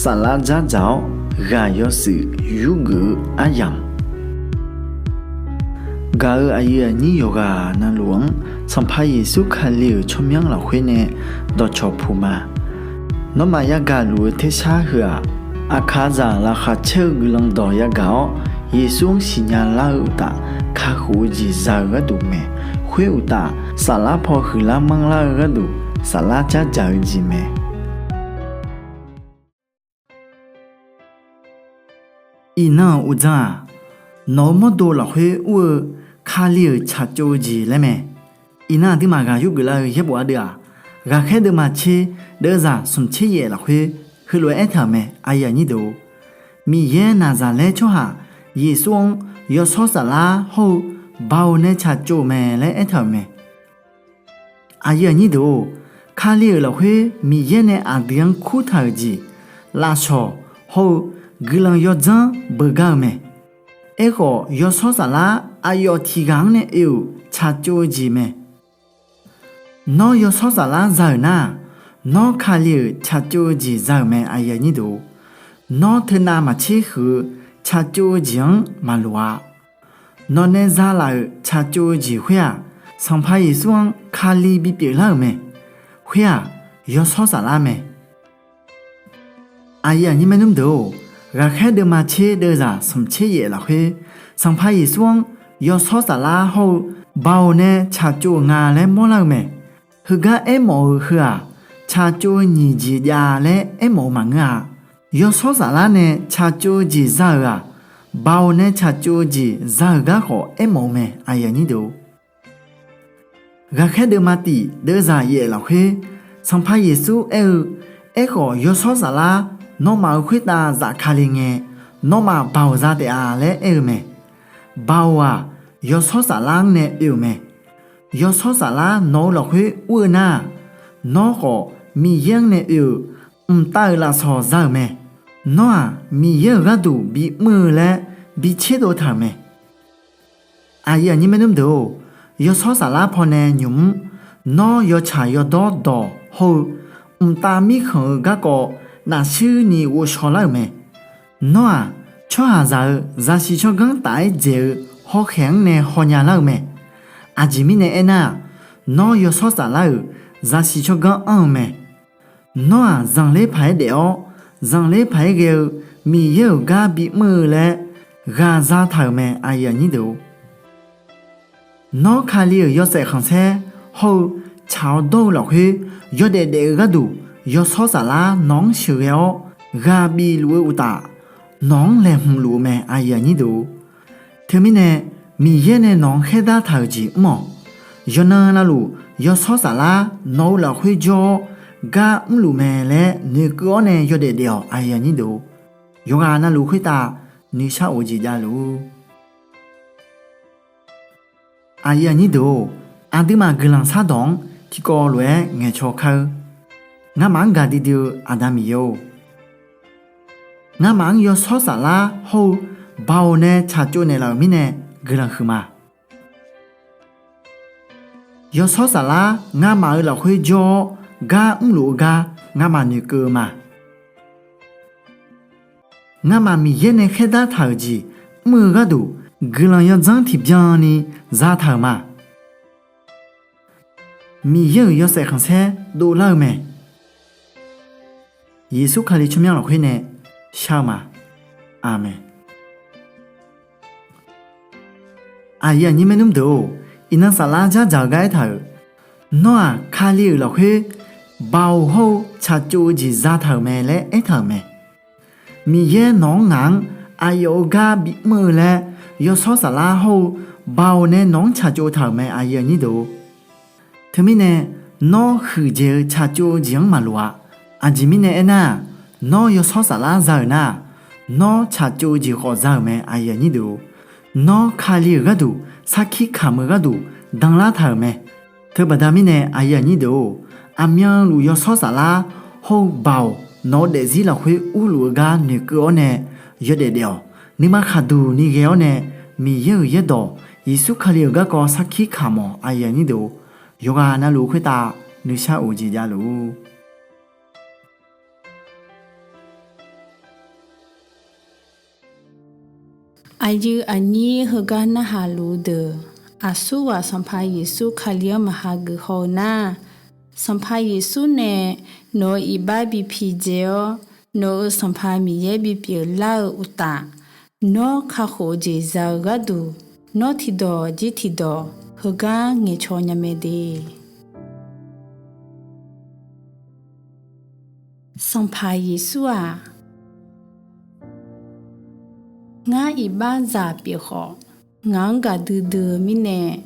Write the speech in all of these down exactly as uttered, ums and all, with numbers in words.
Saflar dzardzaq-awr ghaq yawshuif yurgeuf-eu aryamq, gaq-euq aqyuif aqnyir yawqghaq navluf-anr Sanqpaq Yeqsur Kali-euq tsawrmyanr lafkhoer nae dawqcawq puq ma. Nawmaf yagaq luf-eu tersar heu-aq, aqkaqzaq laqkhaq caer-eu guiqlanq dawq yagaq-awr, Yeqsur-anr siqnya lar-eu uqtaf, kakhof-eu jeq za-eu gharduq mae. Khoer uqtaf, saflar paw huiqlar manrlar-eu gharduq, saflar dzardzaq-eu jeq mae. Iqnan-euq uqdzan-aq, nawq-eu mawrdo lafkhoer ur-eu Kali-euq tsaqtsov-eu jeq laer mae. Iqnan aqduimaf ghaq yurgeuf lar-eu yaerbof ardeuv-aq, Ghaqkhaer deuvma tser deuvzaq smq tser yaef lafkhoer heulof-aer aertaq-euq mae, Miqyaer Naqzaqlaer tsawrhaq Yeqsur-anr yawshawr saflar hawr-eu Baoq nae tsaqtsov-euq mae laer aertaq-euq mae. Aqyuif aqnyir deuq-or, Kali-euq lafkhoer Miqyaer nae aqdui-anr kurtaq-euq jeq, lafshawq hawr-eu guiqlanq yawdzanr beugar-eu mae. Aerkhawf, yawshawr saflar aqyawf tiqghaq-anr nae oe-euq tsaqtsov-eu jeq mae. Nawr yawshawr saflar za-euq nar-aq, nawr Kali-euq tsaqtsov-eu jeq za-euq mae. Nawr teunav maqtser huiq-eu tsaqtsov-eu jeq-anr maqloq-a. Nawqnae zalaf-euq tsaqtsov-eu jeq khoer-aq, Sanqpaq Yeqsur-anr Kali bipyeuf lar-euq mae. Khoer-aq, yawshawr saflar mae. Aqyuif aqnyir maernmr deuq-or, Ghaqkhaer deuvma tser deuvzaq smq tser yaef lafkhoer, Sanqpaq Yeqsur-anr yawshawr saflar hawr-eu Baoq nae tsaqtsov-euq nga laer mawrlar-eu mae. Heugar aermawf-eu heu-aq, tsaqtsov-eu nyiq jeq jav laer aermawf-eu maqngeur-a. Yawshawr saflar nae tsaqtsov-eu jeq za-euq-aq, Baoq nae tsaqtsov-eu jeq za-euq gar khawf aermawf-eu mae. Ghaqkhaer deuvma tif deuvzaq yaef lafkhoer, Sanqpaq Yeqsur aer-eu, Aerkhawf, yawshawr saflar nawmaf-euq khoertav zafkale ngae, nawmaf Baoq za taef-a laer aer-eu mae. Baoq-aq, yawshawr saflar-anr nae oe-euq mae. Yawshawr saflar nawq-eu lafkhoer ur-eu nar-aq, nawr khawf Miqyaer-anr nae oe-euq mqtav-euq lafsawq za-euq mae. Nawr-aq, Miqyaer-euq gharduq bimr-eu laer bi tserdov taq-euq mae. Aqyuif aqnyir maernmr deuq-or, yawshawr saflar pawnae nymq-mr nawr yawtsaq yawdawr dawq hawr-eu mqtav mirkhanq-eu garkawv nafshuir ni ghovshaw lar-euq mae. Nawr-aq, tsawrhaqzaq-euq zaqsiq tsawrganr taf-aer dzaeq-eu hawkhaeq-anr nae hawnya lar-eu mae. Aqjeq mirnae aernar-aq, nawr yawshawr saflar-euq zaqsiq tsawrganr anr-eu mae. Nawr-aq, zanqler paq-aer daef-awr, zanqler paq-aer ghae-eu Miqyaer-euq gar bimr-eu laer ghaq zataq-euq mae. Nawr Kali-euq yawshaef khanqsaer hawr-eu tsaq-awr dawr-eu lafkhoer yawdaef daef-eu gharduq, yawshawr saflar nawq-anr sheuqghae-awr ghaq bif luf-eu uqtaf, nawq-anr laeqhmq luf-eu mae. Teumirnae Miqyaer nae nawq-anr khaerdar taq-euq jeq mr-awq. Yawqnan navluf yawshawr saflar nawq-eu lafkhoer jawr-awr gar mrluf mae laer noeqkeuv-awr nae yawdaef daef-awq. Yawqghaq navluf khoertav nuishar of-eu jeq javluf-ur. Aqyuif aqnyir deuq-or, aqduimaf guiqlanq shardawq-anr tiqkawv lof-aer ngaeqcaw kar-eur. Ngamaf-anr gaqdui dui-eu Aqda Miqyaer-or, ngamaf-anr yawshawr saflar hawr-eu Baoq nae tsaqtsov naeqlaf-euq mirnae guiqlanq huiqma. Yawshawr saflar ngamaf-euq lafkhoer jawr-awr gar mrluf-eu gar ngamaf noeqkeuv-eu ma. Ngamaf Miqyaer nae khaerdar taq-euq jeq mr-eu gharduq guiqlanq yawdzanr tiqbyan ni zataq-euq ma. Miqyaer-euq yawshaef khanqsaer dovlar-eu mae. Yeqsur Kali tsawrmyanr lafkhoer nae shar-eu ma. Aqmeq. Aqyuif aqnyir maernmr deuq-or, iqnan saflar dzardzaq-eu gar aertaq-euq, nawr-aq Kali-euq lafkhoer Baoq hawr-eu tsaqtsov-eu jeq zataq-euq mae laer aertaq-euq mae. Miqyaer nawq-anr ngaq-anr aqyawf-eu gar bimr-eu laer yawshawr saflar hawr-eu Baoq nae nawq-anr tsaqtsov taq-euq mae. Teumirnae nawr huiqdzaeq-eu tsaqtsov-eu jeq-anr maqloq-a. Aqjeq mirnae aernar-aq, nawr yawshawr saflar za-euq nar-aq, nawr tsaqtsov-eu jeq khawf za-euq mae. Nawr Kali-euq gharduq sarkir kamq-eu gharduq danlar taq-euq mae. Teubaqda mirnae aqyuif aqnyir deuq-or, aqmyanluf yawshawr saflar hawr-eu Baoq nawq-eu daefzir lafkhoer urluf-eu gar noeqkeuv-awr nae yawdaef daef-awq. Nuima khaqduq ni ghae-awr nae Miqyaer-euq yaerdawq Yeqsur Kali-euq garkawv sarkir kamq-awq. Yawqghaq navluf khoertav nuishar of-eu jeq javluf-ur. Aqyuif aqnyir heugar narhaq luf-eu deuq, aqsurghaq Sanqpaq Yeqsur Kali-anr maqha geuf haw-eu nar, Sanqpaq Yeqsur nae nawq-euq iqbax bi pidzae-awr, nawq-euq Sanqpaq Miqyaer bipyeuf lar-eu uqtaf, nawr kakhof-eu jeq za-eu gharduq, nawr tiqdawq jir tiqdawq heugar ngaeqcaw nya mae de. Sanqpaq Yeqsur-aq, ngar iqbaxzaq pyeuf khawf, ngaq-anr gaqdui dui-eu mirnae,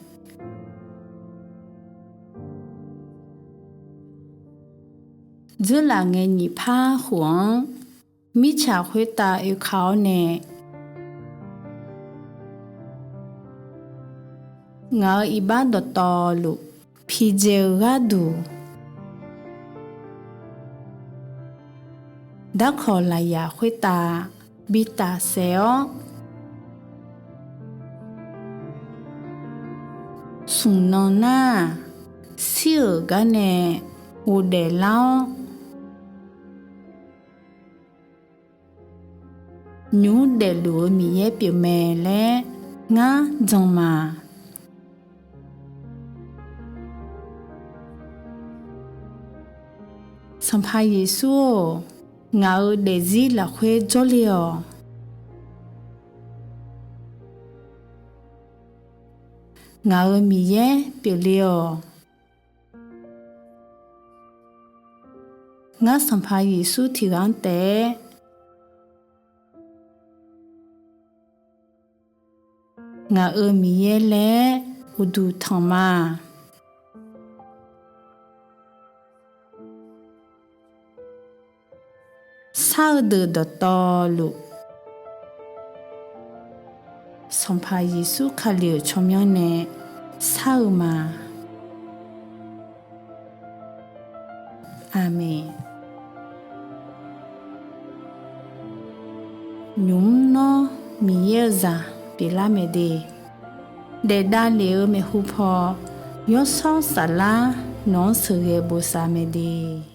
dzeurlaf ngae nyiq par khof-anr, mirtsaq khoertav oeka-awr nae, ngaq-euq iqbax dawqtawvluf pidzae-eu gharduq, darkawq lafyaq khoertav bi tafsaef-awr, smq nan nar-aq, shir-euq gar nae ghofdaef lar-awr, nymq mr daefluf-eu Miqyaer pyeufmae laer ngar jan ma. Sanqpaq Yeqsur-or, ngaq-euq daefzir lafkhoer jawrle-awq. Ngaq-euq Miqyaer pyeufle-awq. Ngar Sanqpaq Yeqsur tiqghaq-anr taef-aer ngaq-euq Miqyaer laer uqduq tanq ma. Shar-eu deuq dawqtawvluf, Sanqpaq Yeqsur Kali-euq tsawrmyanr nae shar-eu ma. Aqmeq. Nymq mr nawr Miqyaer-eu zaq pyeuflar mae de. Daef davlef-eu maeqhu paw, Yawshawr Saflar nawq-anr sheuqghae bosav mae de.